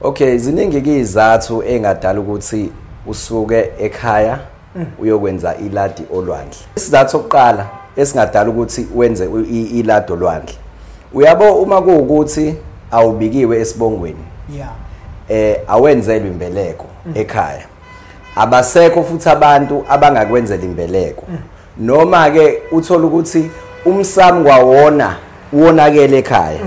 Okay, ziningi ke izathu engadala ukuthi usuke ekhaya uyokwenza iladi olwandle. Isizathu sokuqala esingadala ukuthi wenze iladi olwandle, uyabo, uma kuwukuthi awubikiwe esibongweni, awenzelwe imbeleko ekhaya, abasekho futhi abantu abangakwenzela imbeleko, noma ke uthola ukuthi umsamo kwawona wonakele ekhaya,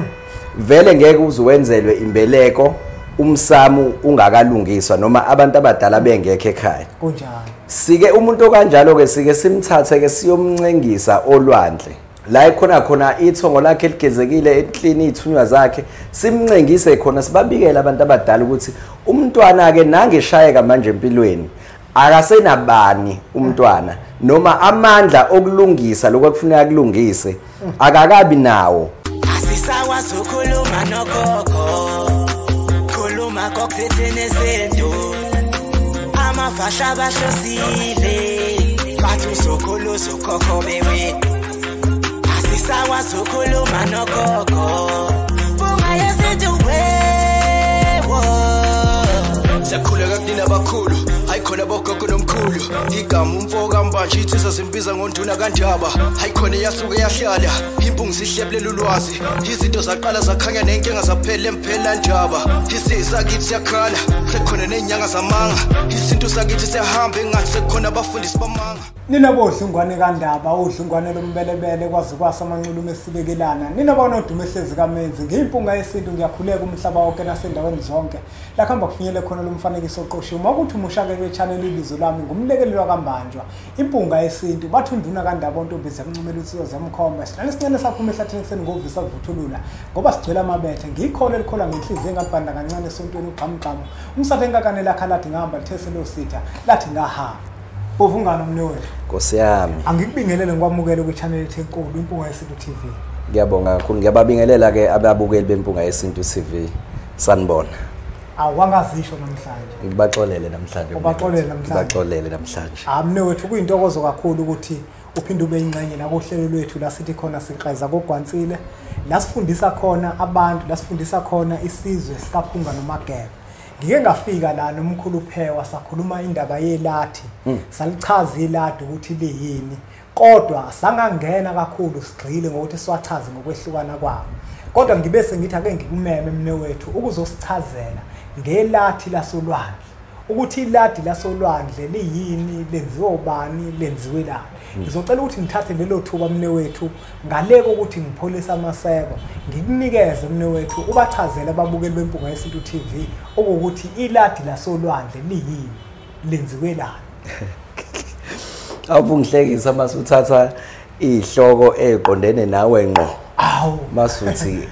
vele ngeke uzuwenzelwe imbeleko umsamo ungakalungiswa noma abantu abadala bengekho ekhaya. Kunjalo. Sike umuntu okanjalo ke sike simthathe ke siyomncengisa olwandle la ekhona khona ithongo lakhe eligezekile eklini ithunywa zakhe, simncengise khona, sibabikele abantu abadala ukuthi umntwana ke nangeshayeka manje empilweni akasenabani umntwana, noma amandla okulungisa lokho akufuneka kulungise akakabi nawo. Asisakwazi ukukhuluma nogogo, khuluma kokuthethene sento, amafasha bahlosile bathi uzokhulu uzokhokho bewe. Asisakwazi ukukhuluma nogogo, bunga yesintu wewo. Siyakhuleka kunina abakhulu, hayi khona bogogo nomkhulu, igama umfo kaMbanje ithisa simbiza ngonduna kaNdaba, hayi khona iyasuke yahlala impungu sihlebulela ulwazi, izinto zaqala zakhanya nenkinga zaphela emphela ndaba, isisakithi siyakhala sekukhona nenyanga zamanga, isintu sakithi siyahamba engathi sekukhona abafundisi bamanga. Nina bodlungwane kaNdaba, udlungwane lombelebele kwazi kwasa amanxulume esibekelana, nina banodumo ehlezi kaMenzi, ngiyimpunga yesintu, ngiyakhuleka umhlaba wonke nasendaweni zonke la kuhamba kufinyele khona lo mfanekiso oqoshiwe. Uma kuthi umushake kwe-channel, ibizo lami ngumlekelelwa kaMbanjwa, impunga yesintu. Bathi unduna kaNdaba ontombi ziyamncumela uthixo ziyamkhomba, silale sincane saphuma ehlathini ekuseni ngovisa vuthulula ngoba sigcwele amabethe. Ngiyikhola elikhola ngenhliziyo engalibhanda kancane esontweni ugqamugqamu umsathe enkakane lakha lathi ngihamba lithese lositha lathi ngahamba. Bovungana mnewethu. Nkosi yami. Angikubingelele ngikwamukele kwi-channel ethu enkulu Impunga Yesintu TV. Ngiyabonga kakhulu, ngiyababingelela ke ababukeli beMpunga Yesintu TV. Sanibona. Awangazisho namhlanje. Ngibaxolele namhlanje. Ubaxolele namhlanje. Ngibaxolele namhlanje. Ah mnewethu, kuyintokozo kakhulu ukuthi uphinde ube ingxenye la kuhlelo lwethu la sithi khona siqeza kogwansile, la sifundisa khona abantu, la sifundisa khona isizwe sikaPhunga noMageba. Ngike ngafika la nomkhulu Phewa sakhuluma indaba yelathi, salichaza iladi ukuthi liyini, kodwa sangangena kakhulu sigxile ngokuthi siwachaze ngokwehlukana kwawo. Kodwa ngibe sengithi ake ngikumeme mnewethu ukuzosichazela ngelathi lasolwandle, ukuthi iladi lasolwandle liyini, lenziwe ubani, lenziwe lani. Ngizocela ukuthi ngithathe lelo thuba mnewethu ngaleko ukuthi ngipholise amaseko, ngikunikeze mnewethu ubachazele ababukeli beMpunga Yesintu TV ukuthi iladi lasolwandle liyini, lenziwe lani. Awungihlekisa masuthatha ihloko eziqondene nawe ngqo. Awu masuthi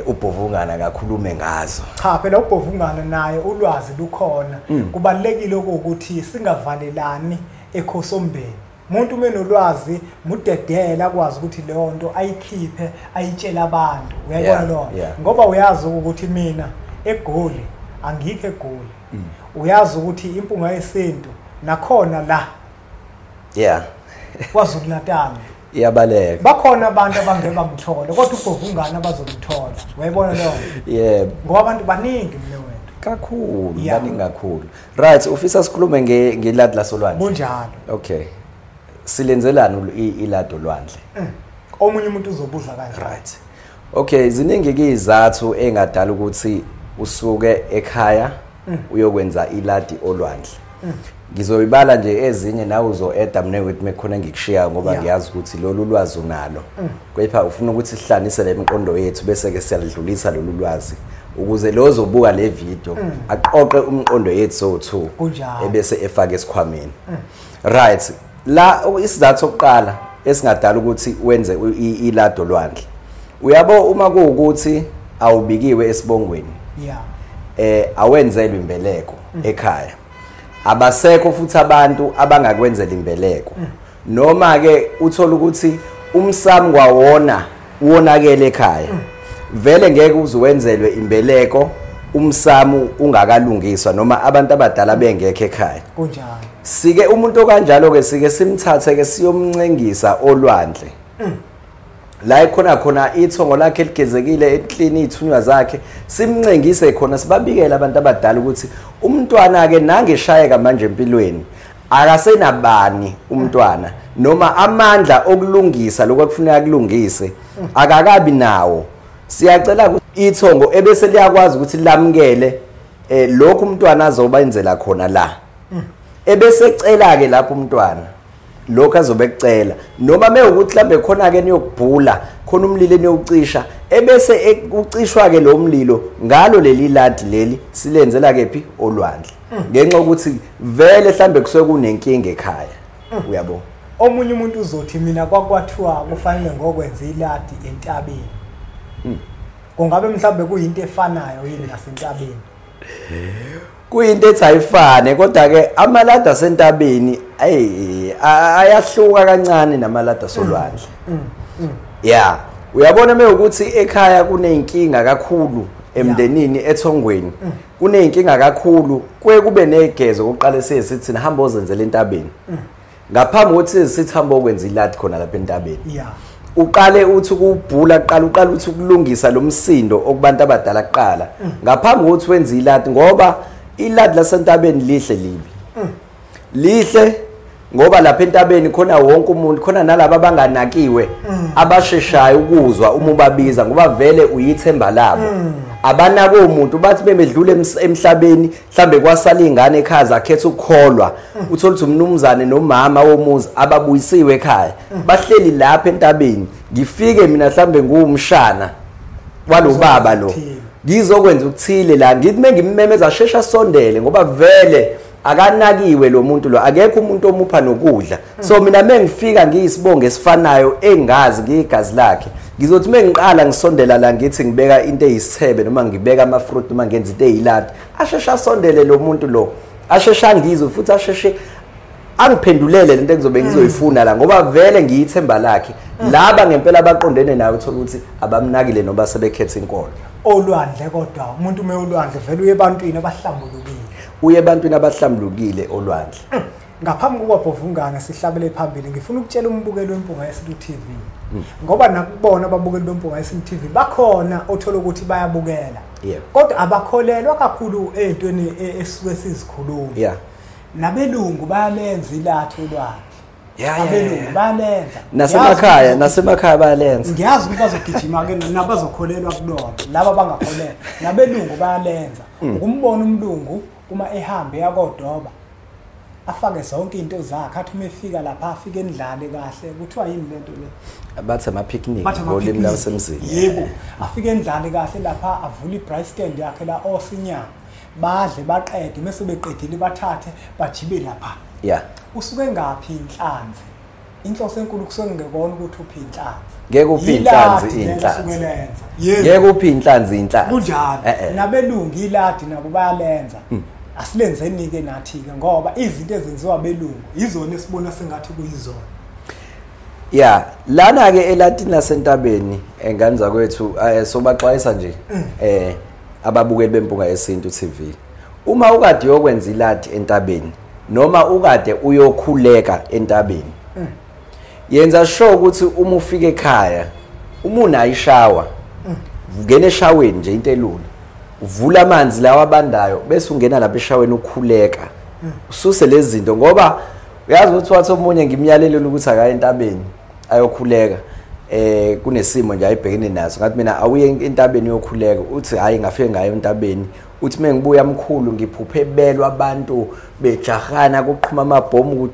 ubhovungana ngakhulume ngazo. Cha phela ubhovungana naye ulwazi lukhona. Kubalekile ukuthi singavalelani ekhosombeni. Umuntu uma enolwazi mudedela akwazi ukuthi leyo nto ayikhiphe ayitshele abantu. Uyayibona lo? Ngoba uyazi ukuthi mina eGoli angikho eGoli. Uyazi ukuthi Impunga Yesintu nakhona la. Yeah. KwaZulu Natal. Iyabaleka. Bakhona abantu abangeke bamthole kodwa ubhovungana bazomthola. Uyayibona leyo? Yebo. Ngoba abantu baningi mnewethu. Kakhulu, baningi kakhulu. Right, ufisa sikhulume ngeladi lasolwandle. Kunjalo. Okay. Silenzelani iladi olwandle? Omunye umuntu uzobuza kanje. Right. Okay, ziningi ke izathu engadala ukuthi usuke ekhaya uyokwenza iladi olwandle. Ngizoyibala nje ezinye nawe uzo-eda mnewethu mekhona ngikushiya ngoba ngiyazi ukuthi lolu lwazi unalo. Kepha ufuna ukuthi sihlanise le miqondo yethu bese ke siyalidlulisa lolu lwazi ukuze lo ozobuka le video aqoqe umqondo yethu so2 ebese efake esikhwameni. Right, la isizathu sokuqala esingadala ukuthi wenze iladi olwandle, uyabo, uma kuwukuthi awubikiwe esibongweni, awenzelwe imbeleko ekhaya, abasekho futhi abantu abangakwenzela imbeleko, noma ke uthola ukuthi umsamo kwawona wonakele ekhaya, vele ngeke uzuwenzelwe imbeleko umsamo ungakalungiswa noma abantu abadala bengekho ekhaya. Kunjalo. Sike umuntu okanjalo ke sike simthathe ke siyomncengisa olwandle. La ikhona khona ithongo lakhe eligezekile eklini ithunywa zakhe, simncengise khona, sibabikele abantu abadala ukuthi umntwana ke nangeshayeka manje empilweni akasenabani umntwana, noma amandla okulungisa lokho akufuneka kulungise akakabi nawo. Siyacela ithongo ebese liyakwazi ukuthi lamukele lokhu umntwana azobayenzela khona la, ebese ecela ke lapho umntwana lokho azobe kucela, noma mewukuthi mhlambe khona ke niyokubhula khona umlilo eniyocisha, ebese ucishwa ke lo mlilo ngalo leli ladi leli silenzela kephi olwandle, ngenxa ukuthi vele mhlambe kusuke kunenkinga ekhaya. Uyabo, omunye umuntu uzothi mina kwakwathiwa kufanele ngokwenza iladi entabeni. Kungabe mhlambe kuyinto efanayo yini nasentabeni? Kuyinto ethi ayifane, kodwa ke amalada asentabeni ayahluka kancane namalada asolwandle. Yeah, uyabona mewukuthi ekhaya kuneyinkinga kakhulu emndenini ethongweni, kuneyinkinga kakhulu, kuye kube negezo oqale sithi hamba ozenzela entabeni ngaphambi kokuthi sithi hamba okwenza iladi khona lapha entabeni. Yeah, uqale uthi ukubhula kuqala, uqale uthi ukulungisa lo msindo okubantu abadala kuqala ngaphambi kokuthi wenze iladi, ngoba iladi lasentabeni lihle libi. Lihle ngoba lapha entabeni khona wonke umuntu, khona nalabo abanganakiwe abasheshayo ukuzwa uma ubabiza, ngoba vele uyithemba labo. Abanako umuntu bathi bemedlule emhlabeni mhlambe kwasala ingane ekhaya zakhetha ukukholwa, uthola ukuthi umnumzane nomama womuzi ababuyisiwe ekhaya bahleli lapha entabeni. Ngifike mina mhlambe nguwumshana walobaba lo, ngizokwenza ukuthile la, ngithi mengimmemeza shesha sondele, ngoba vele akanakiwe lo muntu lo, akekho umuntu omupha nokudla. So mina mengifika ngiyisibonge esifanayo engazi ngiyigazi lakhe, ngizothi mengiqala ngisondela la ngithi ngibeka into eyisithebe noma ngibeka ama fruit noma ngenza into eyiladi, asheshe asondele lo muntu lo, asheshe angizwe futhi asheshe angiphendulele lento engizobe ngizoyifuna la, ngoba vele ngiyithemba lakhe. Laba ngempela abaqondene nawe uthola ukuthi abamnakile noba sebekhetha inkolo. Olwandle kodwa umuntu uma olwandle vele uye ebantwini abahlambulukile, uye ebantwini abahlambulukile olwandle. Ngaphambi kokwabhovungana sihlabele phambili, ngifuna ukutshela umbukeli weMpunga Yesintu TV, ngoba nakubona ababukeli beMpunga Yesintu TV bakhona othola ukuthi bayabukela, kodwa abakholelwa kakhulu ezintweni esuke sizikhuluma. Nabelungu bayalenza ilathi olwandle. Abelungu bayalenza. Nasemakhaya, nasemakhaya bayalenza. Ngiyazi ukuthi bazogijima ke nabazokholelwa kulona, laba bangakholelwa. Nabelungu bayalenza. Ukumbona umlungu uma ehambe yakodoba afake zonke into zakhe, athi uma efika lapha afike endlale kahle, kuthiwa yini lento le? Bathi ama picnic ngolimi lasemzini. Yebo, afike endlale kahle lapha, avule i-braai stand yakhe la osinyama, badle baqede, mase beqedile bathathe bajibe lapha. Yeah. Usuke ngaphi inhlanzi? Inhloso enkulu kusuke ngekona ukuthi uphi inhlanzi. Ngeke uphi inhlanzi inhlanzi. Ngeke uphi inhlanzi inhlanzi. Kunjalo. Nabelungu iladi nabo bayalenza. Asilenzeni ke nathi ke, ngoba izinto ezenziwa abelungu izona esibona sengathi kuyizona. Yeah, lana ke elatini lasentabeni engane zakwethu sobaxwayisa nje ababukeli beMpunga Yesintu TV. Uma ukade uyokwenza iladi entabeni noma ukade uyokhuleka entabeni, yenza sure ukuthi uma ufika ekhaya uma unayo ishawa, ungena eshaweni nje into elula, uvula amanzi lawa abandayo bese ungena lapha eshaweni ukhuleka, ususe lezi zinto, ngoba uyazi ukuthi wathi omunye ngimyalelele ukuthi akaye entabeni ayokhuleka, kunesimo nje ayibhekene naso, ngathi mina awuye entabeni uyokhuleka, uthi hayi ngafike ngayo entabeni, uthi mengibuya mkhulu ngiphuphe belwa abantu bejahana kuqhuma amabhomu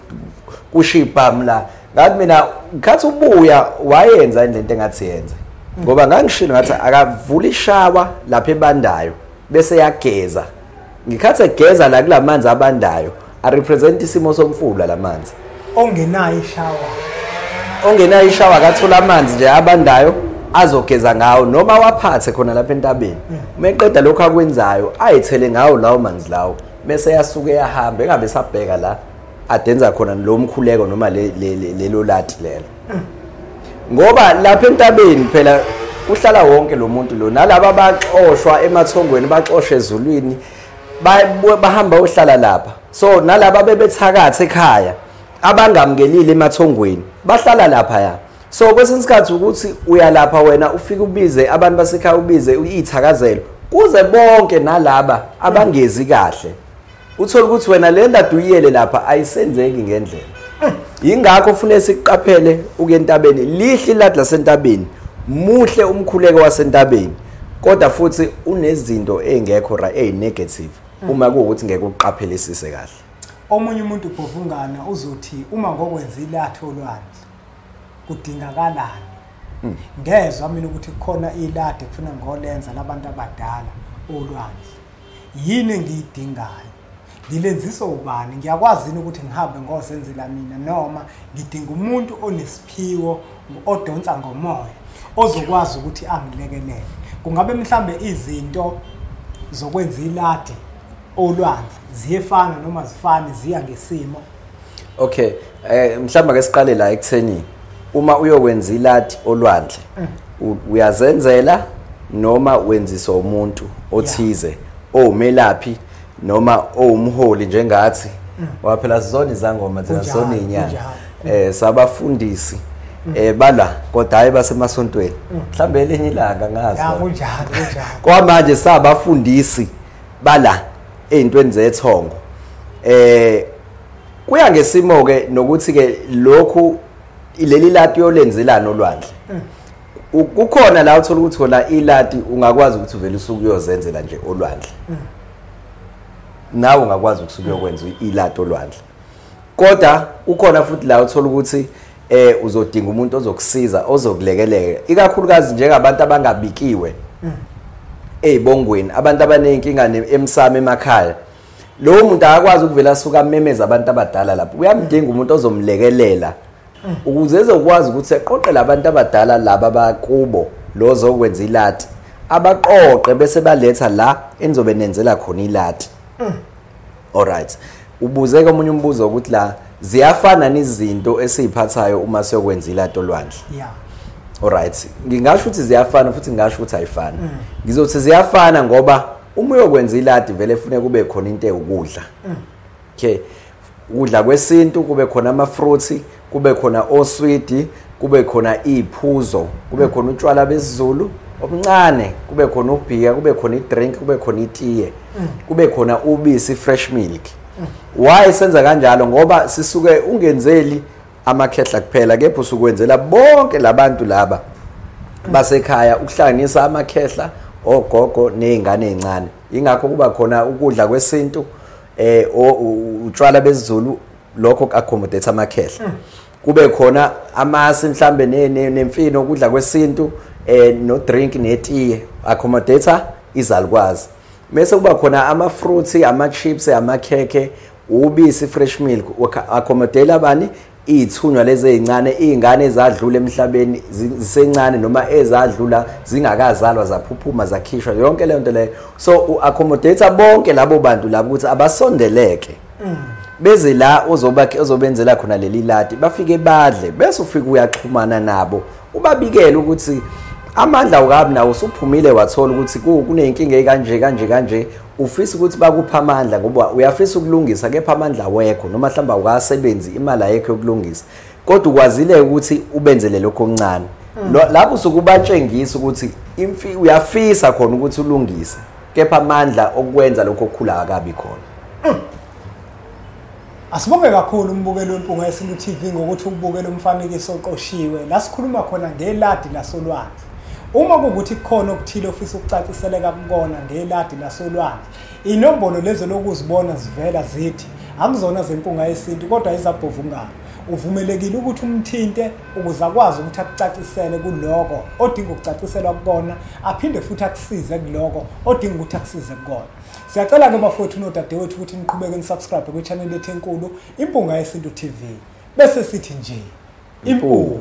kushibhamu la. Ngathi mina ngikhathi ubuya wayenza lento engathi yenze, ngoba ngangishilo ngathi akavula ishawa lapha ebandayo bese yageza, ngikhathi egeza la kulamanzi abandayo a represent isimo somfula lamanzi. Ongenayo ishawa, ongenayo ishawa akathola amanzi nje abandayo azogeza ngawo, noma waphathe khona lapha entabeni. Uma eqeda lokho akwenzayo ayithele ngawo lawo manzi lawo, bese yasuke yahamba engabe sabheka la adenza khona lo mkhuleko noma lelo lati lelo. Ngoba lapha entabeni phela uhlala wonke lo muntu lo, nalabo abaxoshwa emathongweni baxoshwe ezulwini bahamba ohlala lapha. So nalabo bebethakatha ekhaya abangamukelile emathongweni bahlala lapha ya. So kwesinye isikhathi ukuthi uyalapha wena ufike ubize abantu basekhaya, ubize iy'thakazelo kuze bonke nalaba abangezi kahle, uthola ukuthi wena le ndaba uyiyele lapha ayisenzeki ngendlela. Yingakho kufanele siqaphele ukuya entabeni. Lihle iladi lasentabeni, muhle umkhuleko wasentabeni, kodwa futhi unezinto ey'ngekho ey'negative uma kuwukuthi ngeke uqaphelisise kahle. Omunye umuntu ubhovungana uzothi uma ngokwenza iladi olwandle kudingakalani? Ngezwa mina ukuthi kukhona iladi kufuna ngolenza labantu abadala olwandle. Yini engiyidingayo? Ngilenziswa ubani? Ngiyakwazi yini ukuthi ngihambe ngozenzela mina, noma ngidinga umuntu onesiphiwo odonsa ngomoya ozokwazi ukuthi angilekelele? Kungabe mhlambe izinto zokwenza iladi olwandle ziyefana noma zifane, ziya ngesimo? Okay, mhlawumbe ake siqale la ekutheni uma uyokwenza iladi olwandle uyazenzela noma wenziswa umuntu othize owumelaphi noma owumholi njengathi. Waphela sizona izangoma thina, sizona inyanga, sabafundisi bala, kodwa hayi basemasontweni. Mhlambe elinye ilanga ngazi. Kunjalo, kunjalo. Kwamanje sabafundisi bala ey'ntweni zethongo. Kuya ngesimo ke nokuthi ke lokhu leli lati yolenzelana olwandle. Kukhona la uthola ukuthi khona ilati ungakwazi ukuthi uvele usuke uyozenzela nje olwandle. Nawe ungakwazi ukusuke uyokwenza ilati olwandle. Kodwa kukhona futhi la uthola ukuthi uzodinga umuntu ozokusiza, ozokulekelela, ikakhulukazi njengabantu abangabikiwe ey'bongweni, abantu abaney'nkinga emsamo emakhaya. Lowo muntu akakwazi ukuvela asuke amemeze abantu abadala lapho. Uyamdinga umuntu ozomlekelela ukuze ezokwazi ukuthi eqoqe labantu abadala laba bakubo lo ozokwenza ilati, abaqoqe bese baletha la enizobe nenzela khona ilati. Alright, ubuzeke omunye umbuzo ukuthi la ziyafana nezinto esiziphathayo uma siyokwenza ilati olwandle. Alright, ngingasho ukuthi ziyafana futhi ngingasho ukuthi ayifani. Ngizothi ziyafana ngoba uma uyokwenza iladi vele kufuneka kube khona into ewukudla. Okay, ukudla kwesintu, kube khona ama-fruits, kube khona oswidi, kube khona iphuzo, kube khona utshwala besiZulu obuncane, kube khona ubhiya, kube khona idrink, kube khona itiye, kube khona ubisi, fresh milk. Why senza kanjalo? Ngoba sisuke ungenzeli amakhehla kuphela, kepha usukwenzela bonke labantu laba basekhaya, ukuhlanganisa amakhehla, ogogo nezingane ezincane. Ingakho kuba khona ukudla kwesintu, utshwala besiZulu, lokho accommodate amakhehla. Kube khona amasi mhlambe nemfino, ukudla kwesintu, no drink netiye, accommodate izalukwazi. Bese kuba khona ama fruits, ama chips, amakhekhe, ubisi, fresh milk, accommodate abani? Iy'thunywa lezi ey'ncane, iy'ngane ezadlula emhlabeni zisencane noma ezadlula zingakazalwa, zaphuphuma, zakhishwa, yonke leyo nto leyo. So u-accommodate bonke labo bantu labo ukuthi abasondeleke beze la ozobenzela khona leli lati, bafike badle, bese ufike uyaxhumana nabo, ubabikele ukuthi amandla awukabi nawo, usuphumile wathola ukuthi kuney'nkinga ey'kanje kanje kanje, ufisa ukuthi bakuphe amandla ngoba uyafisa ukulungisa, kepha amandla awekho noma mhlawumbe awukasebenzi, imali ayikho yokulungisa, kodwa ukwazile ukuthi ubenzele lokho okuncane. Lapho usuke ubatshengisa ukuthi uyafisa khona ukuthi ulungise, kepha amandla okwenza lokho okukhula akabi khona. Asibonge kakhulu umbukeli weMpunga Yesintu TV ngokuthi ubukele umfanekiso oqoshiwe la sikhuluma khona ngeladi lasolwandle. Uma kuwukuthi kukhona okuthile ofisa ukucaciseleka kukona ngeladi lasolwandle, inombolo lezo lokuzibona zivela zithi akuzona zeMpunga Yesintu kodwa izabhovungana. Uvumelekile ukuthi umthinte ukuze akwazi ukuthi akucacisele kuloko odinga ukucaciselwa kukona, aphinde futhi akusize kuloko odinga ukuthi akusize kukona. Siyacela-ke bafowethu nodadewethu ukuthi niqhubeke nisubscribe kwi-channel yethu enkulu Impunga Yesintu TV. Bese sithi nje impunga.